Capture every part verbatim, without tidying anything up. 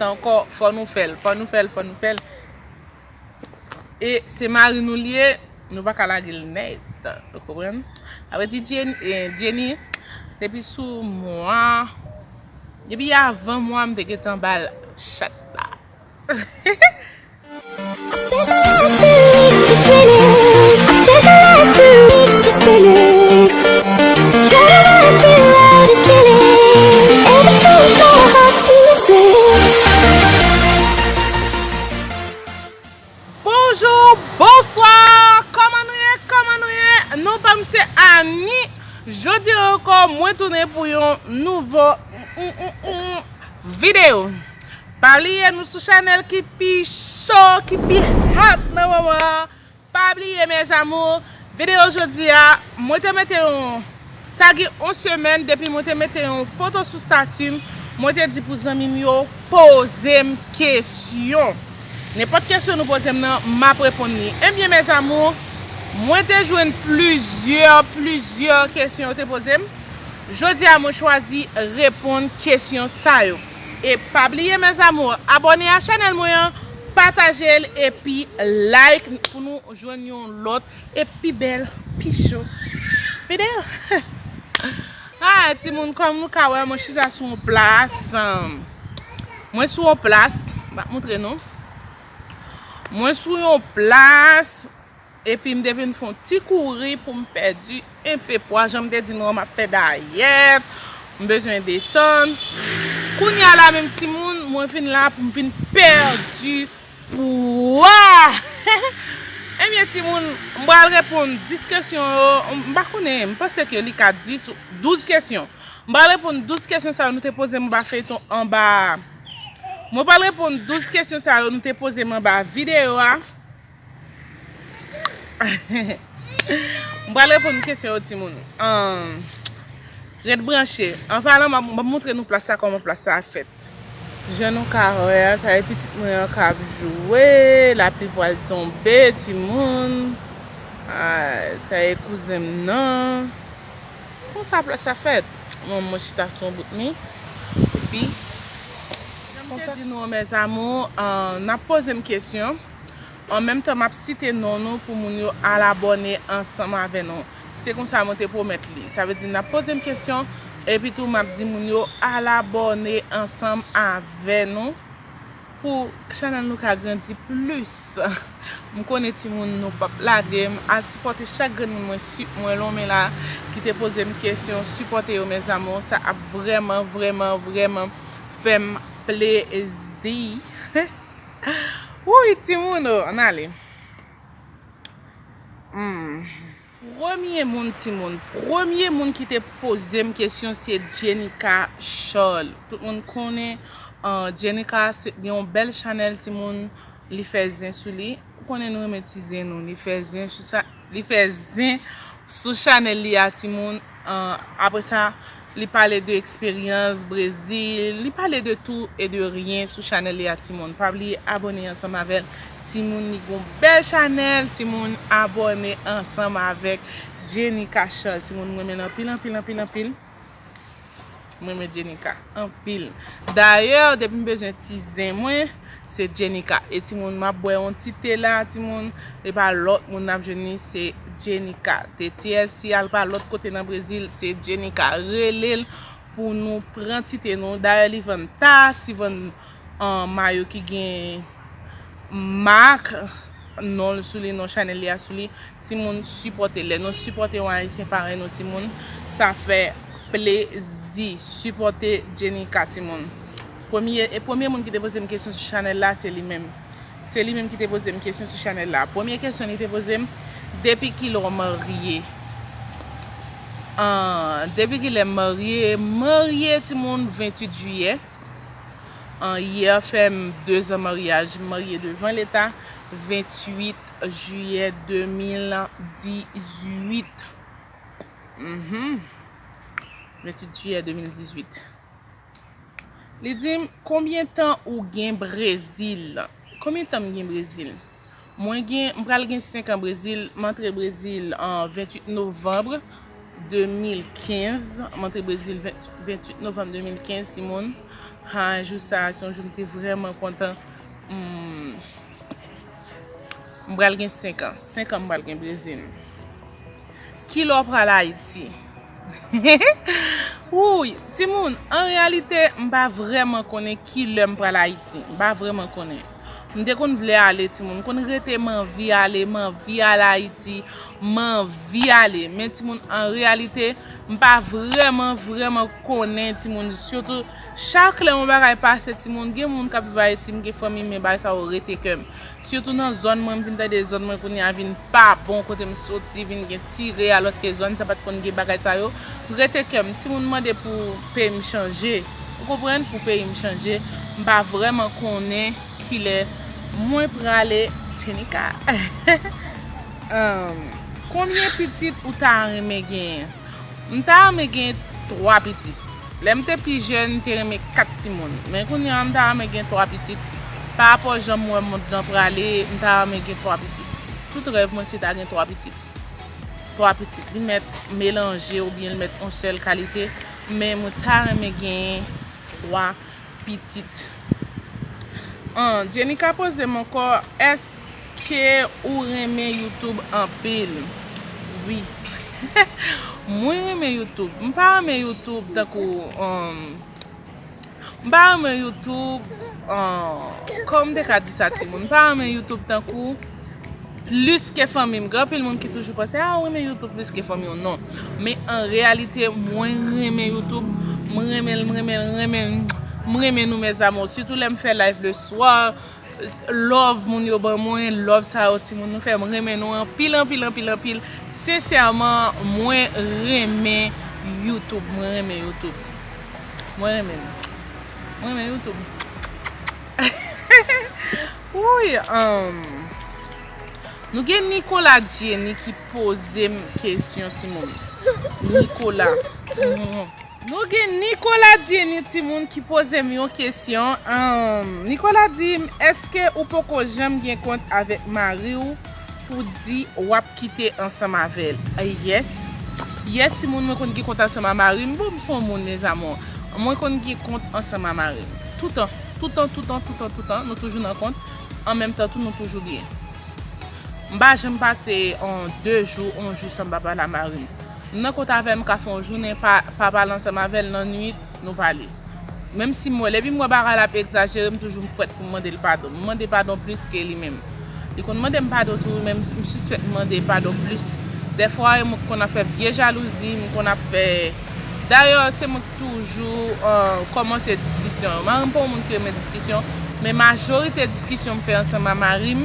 ankò, fò nou fè l, fò nou fè l, fò nou fè l. E se mari nou li ye, nou pa ka lage l nèt. Ou konprann? Sa vle di Jenny, eh, Jenny, depi sou mwa, depi avan mwa, m te gentan ba l chat la. Bonjou, bonswa, kòman nou ye, kòman nou ye? Non pa m se Annie. Jodi a ankò, mwen tounen pou yon nouvo, mm, mm, mm, videyo. Pa bliye nou sou chanèl ki pi cho, ki pi hot nan moman an. Pa bliye, mes amours, videyo jodi a, mwen te mete yon, sa gen yon semèn depi mwen te mete yon foto sou stati m, mwen te di pou zanmi m yo poze m kesyon. Nenpòt kesyon nou poze m nan, m ap reponn li. Ebyen, mes amours, mwen te jwenn plizyè, plizyè kesyon yo te poze m. Jodi a, mwen chwazi reponn kesyon sa yo. E pa bliye, mes amours, abòne a chanèl mwen an, pataje l epi like pou nou jwenn yon lòt e pi bèl, pi cho videyo. Ah, timoun, kòm nou ka wè, mwen chita sou yon plas. Mwen sou yon plas, m ap montre nou. Mwen sou yon plas, epi m te vin fè yon ti kouri pou m pèdi enpe pwa. Jan m te di nou an, m ap fè dayèt, m bezwen desann. Kounye a la menm, timoun, mwen vin la pou m vin pèdi pwa. Ebyen, timoun, m pral reponn dis kesyon yo. M pa konnen, m panse ke li ka dis, douz kesyon. M pral reponn douz kesyon sa yo nou te poze m anba feyton, anba. Mwen pral reponn douz kesyon sa yo nou te poze m anba videyo a. M pral reponn kesyon yo, timoun. Ahn, ret branche. An palan, m ap, m ap montre nou plas la, kòman plas la fèt. Jan nou ka wè a, sa e pitit mwen an k ap jwe, lapli pral tonbe, timoun. Ah, sa e kouzen m nan. Konsa plas la fèt. Mwen, mwen chita sou yon bout mi. Epi, jan m te di nou an, mes amours, ahn, n ap poze m kesyon. An menm tan, m ap site non nou pou moun yo al abòne ansanm avè nou. Se konsa mwen te pwomèt li. Sa vle di, n ap poze m kesyon, epi tou, m ap di moun yo al abòne ansanm avè nou pou chanèl nou ka grandi plis. M konnen timoun nou p ap lage m. Al sipòte chak grenn moun mwen, sip mwen, lonmen la, ki te poze m kesyon, sipòte yo, mes amours. Sa ap vrèman, vrèman, vrèman fè m plezi. Wouy, timoun, oh, ann ale. Hmm. Premye moun, timoun, premye moun ki te poze m kesyon se Jenica Charles. Tout moun konnen, uh, Jenica se, gen yon bèl chanèl, timoun, li fè zen sou li. Ou konnen nou renmen ti zen nou. Li fè zen sou sa, li fè zen sou chanèl li a, timoun. Ahn, apre sa, li pale de eksperyans Brezil, li pale de tout e de ryen sou chanèl li a, timoun. Pa bliye abòne ansanm avè l. Timoun, li gon bèl chanèl, timoun, abòne ansanm avèk Jenica Charles. Timoun, mwen renmen l anpil, anpil, anpil, anpil. Mwen renmen Jenica anpil. Dayè, depi m bezwen ti zen mwen, se Jenica. E timoun, m ap bwè yon ti te la, timoun. E pa lòt moun n ap jwenn li, se Jenica. Te T L C al pa lòt kote nan Brezil, se Jenica. Rele l pou nou pran ti te nou. Dayè, li vann tas, li vann, ahn, mayo ki gen mak non l sou li, non chanèl li a sou li. Timoun, sipòte. Lè nou sipòte yon Ayisyen parèy nou, timoun, sa fè plezi. Sipòte Jenica, timoun. Premye, e premye moun ki te poze m kesyon sou chanèl la, se li menm. Se li menm ki te poze m kesyon sou chanèl la. Premye kesyon li te poze m, depi kilè w marye? Ahn, depi kilè m marye? Marye, timoun, venntuit jiyè. An, yè fè m dezan maryaj, m marye devan leta, venntuit jiyè de mil dizuit. Mhm. Venntuit jiyè de mil dizuit. Li di m, "Konbyen tan ou gen Brezil?" Konbyen tan m gen Brezil? Mwen gen, m pral gen senk an Brezil. M antre Brezil an venntuit novanm de mil kenz. M antre Brezil ven, venntuit novanm de mil kenz, timoun. Ha, jou sa a, se yon jou m te vrèman kontan. Hmm. M pral gen senk an. Senk an m pral gen Brezil. Kilè w pral Ayiti? Wouy, timoun, an reyalite, m pa vrèman konnen kilè m pral Ayiti. M pa vrèman konnen. M te konn vle ale, timoun. M konn rete, m anvi ale, m anvi ale Ayiti, m anvi ale. Men, timoun, an reyalite, m pa vrèman, vrèman konnen, timoun. Sitou, chak lè yon bagay pase, timoun, gen moun k ap viv Ayiti, m gen fanmi m, men bagay sa yo rete kè m. Sitou nan zòn mwen, m vin tande zòn mwen kounye a vin pa bon, kote m soti, vin gen tire, alòske zòn sa pa t konn gen bagay sa yo. Rete kè m, timoun mande pou peyi m chanje. Ou konprann? Pou peyi m chanje. M pa vrèman konnen kilè mwen prale. Jenika. Ahn, konbyen pitit ou ta renmen genyen? M ta renmen gen twa pitit. Lè m te pi jèn, m te renmen kat timoun. Men kounye a, m ta renmen gen twa pitit. Pa rapò jan m wè mond lan prale, m ta renmen gen twa pitit. Tout rèv mwen se ta gen twa pitit. Twa pitit. Li mèt melanje oubyen li mèt yon sèl kalite. Men mwen ta renmen genyen twa pitit. An, Jenica poze m ankò, èske ou renmen YouTube anpil? Wi. Mwen renmen YouTube. M pa renmen YouTube tankou, um, m pa renmen YouTube, uh, kòman m te ka di sa, timoun? M pa renmen YouTube tankou plis ke fanmi m. Gen anpil moun ki toujou panse, a, ou renmen YouTube plis ke fanmi w. Non. Men an reyalite, mwen renmen YouTube. Mwen renmen l, mwen renmen l, mwen renmen l, mwen renmen nou, mes amours. Sitou lè m fè live le soir, love moun yo ban mwen, love sa yo, timoun, nou fè m renmen nou anpil, anpil, anpil, anpil. Sensèman, mwen renmen YouTube. Mwen renmen YouTube. Mwen renmen l. Mwen renmen YouTube. Wouy, um, nou gen Nicolas Jenny ki poze m kesyon, timoun. Nicolas. Mm. Nou gen Nicolas Jenny, timoun, ki poze m yon kesyon. Um, Nicolas di m, èske ou poko janm gen kont avèk mari w pou di w ap kite ansanm avè l? Yes. Yes, timoun, mwen konn gen kont ansanm a mari m. Bon, m se yon moun, mes amours. Mwen konn gen kont ansanm a mari m. Toutan, toutan, toutan, toutan, toutan, nou toujou nan kont. An menm tan tou, nou toujou byen. M pa janm pase on de jou, on jou san m pa pale a mari m. M nan kont avè l, m ka fè on jounen pa, pa pale ansanm avè l, nan nwit, nou pale. Menm si m wè, depi m wè bagay la ap egzajere, m toujou m prèt pou m mande l padon. M mande padon plis ke li menm. Li konn mande m padon tou, men m, m sispèk m mande padon plis. Dèfwa, mwen konn ap fè vye jalouzi, m konn ap fè. Dayè, se mwen k toujou, euh, kòmanse diskisyon yo. Mari m pa yon moun ki renmen diskisyon, men majorite diskisyon m fè ansanm a mari m,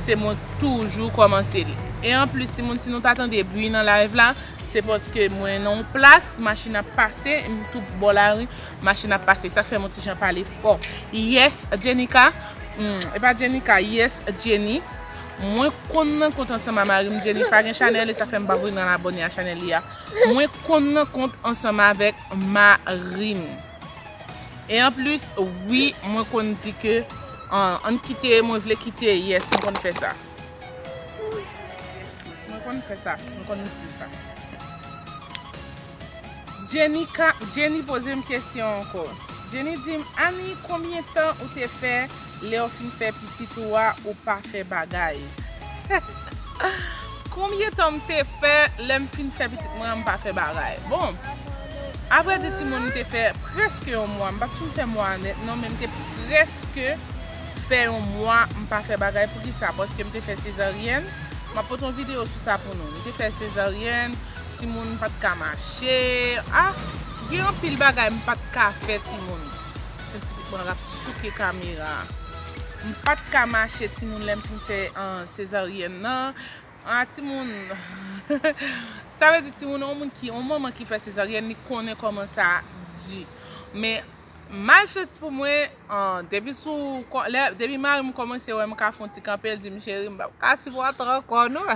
se mwen k toujou kòmanse l. E anplis, timoun, si nou ta tande bri nan live la, se paske mwen nan yon plas, machin ap pase, m tout bò lari, machin ap pase. Sa fè m yon ti jan pale fò. Yes, Jenica. Hmm, e pa Jenica, yes, Jenny. Mwen konn nan kont ansanm a mari m, Jenny pa gen chanèl, e sa fè m pa vin nan abòne a chanèl li a. Mwen konn nan kont ansanm avèk mari m. E anplis, wi, mwen konn di ke, an, ann kite, mwen vle kite, yes, mwen konn fè sa. Mwen konn fè sa, mwen konn di sa. Jenny ka, Jenny poze m kesyon ankò. Jenny di m, Annie, konbyen tan ou te fè lè w fin fè pitit ou a, ou pa fè bagay? Konbyen tan m te fè lè m fin fè pitit mwen an, m pa fè bagay? Bon, avrèdi, timoun, m te fè prèske yon mwa. M pa t fin fè mwa a nèt, non, men m te prèske fè yon mwa, m pa fè bagay. Poukisa? Paske m te fè sezaryèn. M ap pote yon videyo sou sa pou nou. M te fè sezaryèn, timoun, m pa t ka mache. Ah, gen anpil bagay m pa t ka fè, timoun. Se pitit mwen k ap souke kamera. M pa t ka mache, timoun, lè m fin fè, an, sezaryèn nan. Ah, timoun. Sa vle di, timoun, yon moun ki, yon manman ki fè sezaryèn, li konnen kòman sa di. Men, malchans pou mwen, an, depi sou, kò-, lè, depi mari m kòmanse wè m ka fè yon ti kanpe, l di m, cheri, m p ap ka sipòte ankò, non.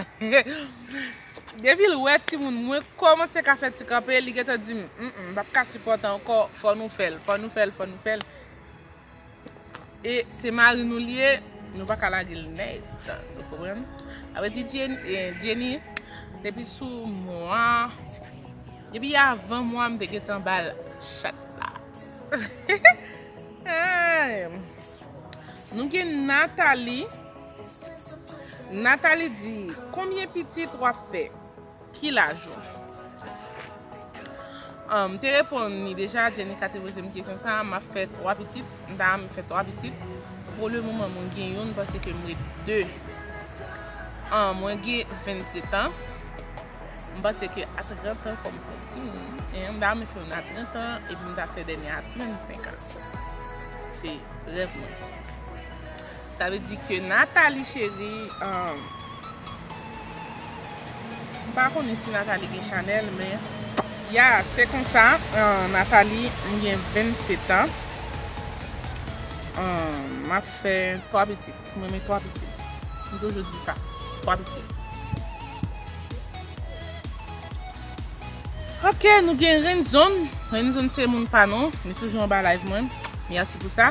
Depi l wè timoun, mwen kòmanse ka fè ti kanpe, li gentan di m, mm, mm, m p ap ka sipòte ankò, fò nou fè l, fò nou fè l, fò nou fè l. E se mari nou li ye, nou pa ka lage l nèt. Nou konprann? Sa vle di Jenny, eh, Jenny, depi sou mwa, depi avan mwa, m te gentan ba l chat la. Nou gen Nathalie. Nathalie di, konbyen pitit w ap fè? Ki laj ou? An, m te reponn li deja, Jenica te poze m kesyon sa a, m ap fè twa pitit, m ta renmen fè twa pitit. Pou le moman, mwen gen youn, m panse ke m ret de. An, mwen gen vennsetan. M panse ke a trant an, fò m fè timoun. E, m ta renmen fè youn a trant an, epi m ta fè dènye a trannsenk an. Se rèv mwen. Sa vle di ke Nathalie cheri, um, m pa konnen si Nathalie gen chanèl, men ya, se konsa, uh, Nathalie, m gen vennsetan. Um, m ap fè twa pitit. M renmen twa pitit. M toujou di sa. Twa pitit. Ok, nou gen Renzon. Renzon se moun pa nou. Li toujou anba live mwen. Mèsi pou sa.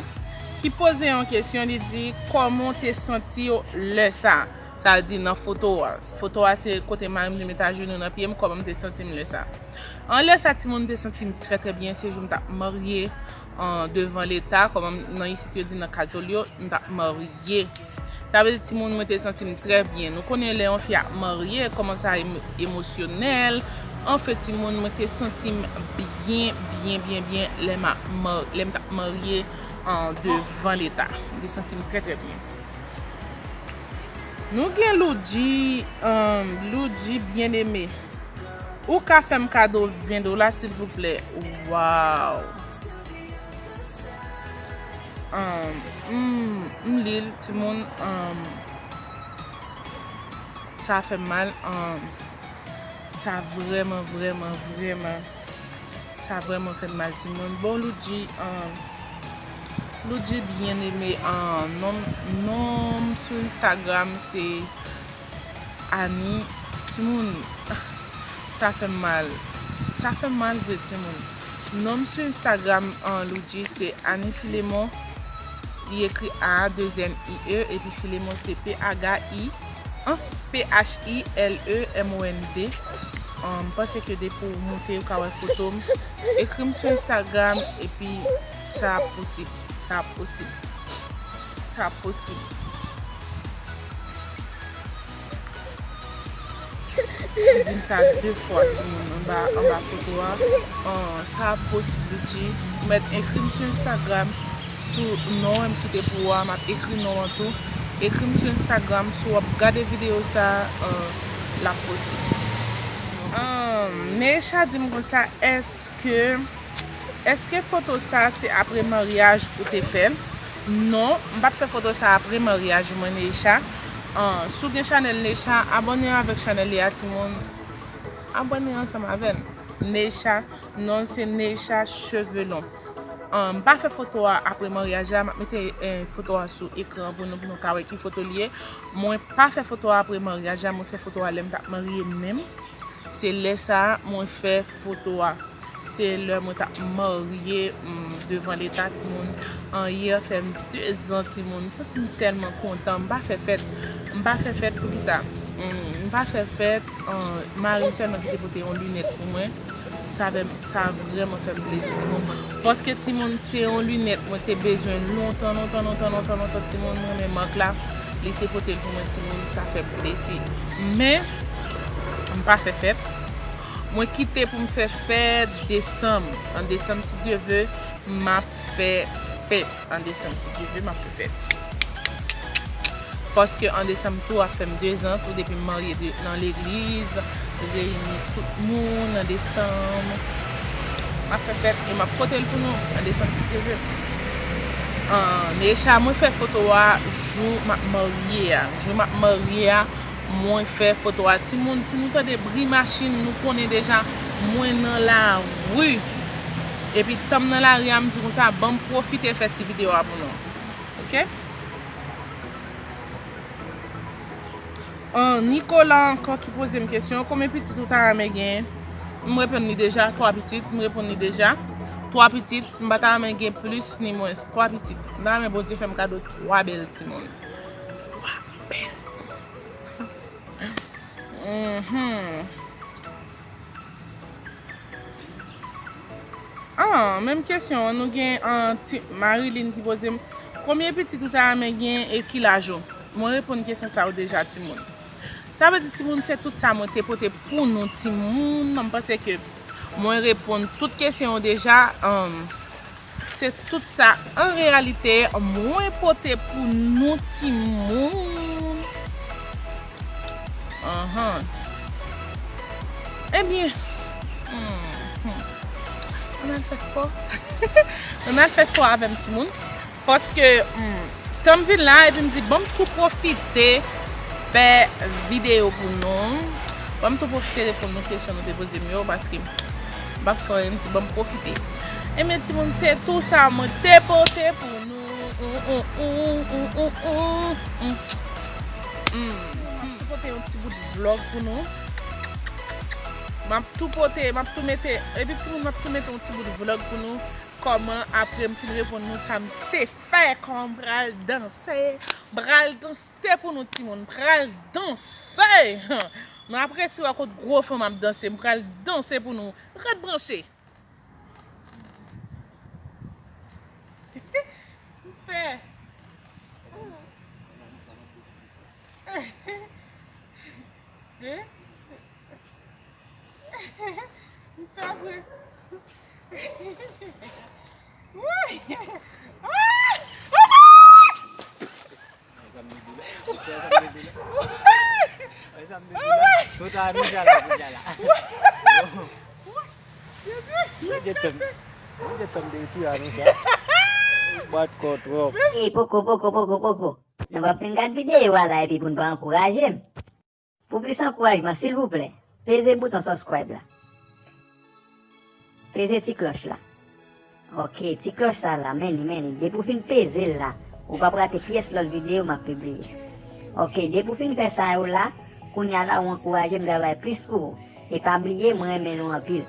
Ki poze yon kesyon, li di, kòman w te santi w lè sa? Sa vle di nan foto a. Foto a se kote mari m te met ajenou nan pye m, kòman m te santi m lè sa. An lè sa, timoun, m te santi m trè, trè byen. Se jou m t ap marye, an, devan Leta, kòman m, nan isit yo di nan katolyo, m t ap marye. Sa vle di, timoun, mwen te santi m trè byen. Nou konnen lè yon fi ap marye, kòman sa em-, emosyonèl. Anfen, timoun, mwen te santi m byen, byen, byen, byen lè m ap mar-, lè m t ap marye, an, devan Leta. M te santi m trè, trè byen. Nou gen Loudji, um, Loudji Bien-Aimé. Ou ka fè m kado ven dola, silvouplè? Waw. Um, m, m li l, timoun, um, sa fè m mal, um, sa vrèman, vrèman, vrèman, sa vrèman fè m mal, timoun. Bon, Loudji, um, Loudji Bien-Aimé, um, non, non m sou Instagram se Annie, timoun, sa fè m mal. Sa fè m mal vre, timoun. Non m sou Instagram an Loudji se Annie Philemon. Li ekri A, de N, I, E, epi Philemon se P H I, an, P H I L E M O N D. An, m panse ke depi w moute, ou ka wè foto m. Ekri m sou Instagram, epi sa ap posib. Sa ap posib. Sa ap posib. Li di m sa de fwa, timoun, anba, anba foto a. An, sa ap posib, Loudji. Ou mèt ekri m sou Instagram, sou non an m kite pou ou a, m ap ekri non an tou. Ekri m sou Instagram, si w ap gade videyo sa a, an, l ap posib. An, Neisha di m konsa, èske Èske foto sa a se apre maryaj ou te fè l? Non, m pa t fè foto sa a apre maryaj mwen, Neisha. An, si w gen chanèl Neisha, abòne avèk chanèl li a, timoun. Abòne ansanm avè n. Neisha, non l se Neisha Chevelon. An, m pa fè foto a apre maryaj la, m ap mete, eh, foto a sou ekran pou nou, pou nou ka wè ki foto li ye. Mwen pa fè foto a apre maryaj la, mwen fè foto a lè m t ap marye menm. Se lè sa a mwen fè foto a. Se lè mwen t ap marye, mm, devan Leta, timoun. An, yè fè m dezan, timoun. M santi m tèlman kontan. M pa fè fèt. M pa fè fèt poukisa? Mm, m pa fè fèt. An, mari m sèlman ki te pote yon linèt pou mwen. Sa fè m, sa vrèman fè m plezi, timoun. Paske, timoun, se yon linèt mwen te bezwen lontan, lontan, lontan, lontan, lontan, timoun. Mwen renmen mak la. Li te pote l pou mwen, timoun. Sa fè m plezi. Men, m pa fè fèt. Mwen kite pou m fè fèt desanm. An desanm, si Dye ve, m ap fè fèt. An desanm, si Dye ve, m ap fè fèt. Paske an desanm tou ap fè m dezan tou depi m marye de, nan legliz, reyini tout moun an desanm. M ap fè fèt e m ap pote l pou nou an desanm, si Dye ve. An, Neisha, mwen fè foto a jou m ap marye a. Jou m ap marye a, mwen fè foto a. Timoun, si nou tande bri machin, nou konnen deja mwen nan lari. Epi tan m nan lari a, m di konsa, ban m pwofite fè ti videyo a pou nou. Ok? An, Nicolas ankò ki poze m kesyon, konbyen pitit ou ta renmen genyen? M reponn li deja, twa pitit, m reponn li deja. Twa pitit, m pa ta renmen gen plis ni mwens, twa pitit. M ta renmen Bondye fè m kado twa bèl timoun. Twa bèl timoun. Mhm. Ah, menm kesyon an, nou gen an ti Marilyn ki poze m, konbyen pitit ou ta renmen gen e ki laj ou? Mwen reponn kesyon sa yo deja, timoun. Sa vle di, timoun, se tout sa mwen te pote pou nou, timoun. Mwen panse ke mwen reponn tout kesyon yo deja. Um, se tout sa, an reyalite, mwen pote pou nou, timoun. Anhan. Ebyen, hmm, hmm. Ann al fè spò. Ann al fè spò avè m, timoun. Paske, hmm, tan m vin la, epi m di, ban m tou pwofite fè videyo pou nou. Ban m tou pwofite reponn nou kesyon nou te poze m yo, paske m p ap fè anyen, m di, ban m pwofite. Ebyen, timoun, se tou sa mwen te pote pou nou. Ou, ou, ou, ou, ou, ou, ou. Hmm. M ap tou pote yon ti bout vlòg pou nou. M ap tou pote, m ap tou mete, epi timoun, m ap tou mete yon ti bout vlòg pou nou. Kòman apre m fin reponn nou sa m te fè, kòman m pral danse. M pral danse pou nou, timoun, m pral danse. Nou ap resi wè kot gwo fanm ap danse, m pral danse pou nou. Ret branche. M pè. Hein? M pè vre. Woy! Ah! Ah! Sot a nou sa la, kounye a la. Mwen gen tann, mwen gen tann de ti a nou sa. Bat kò twòp. E poko, poko, poko, poko. Nou p ap fin gad videyo a la epi pou n pa ankouraje m. Pou plis ankourajman, silvouplè, peze bouton subscribe la. Peze ti klòch la. Ok, ti klòch sa la, men li, men li. Depi w fin peze l la, ou p ap rate pyès lòt videyo m ap pibliye. Ok, depi w fin fè sa yo la, kounye a la ou ankouraje m travay plis pou ou. E pa bliye, mwen renmen nou anpil.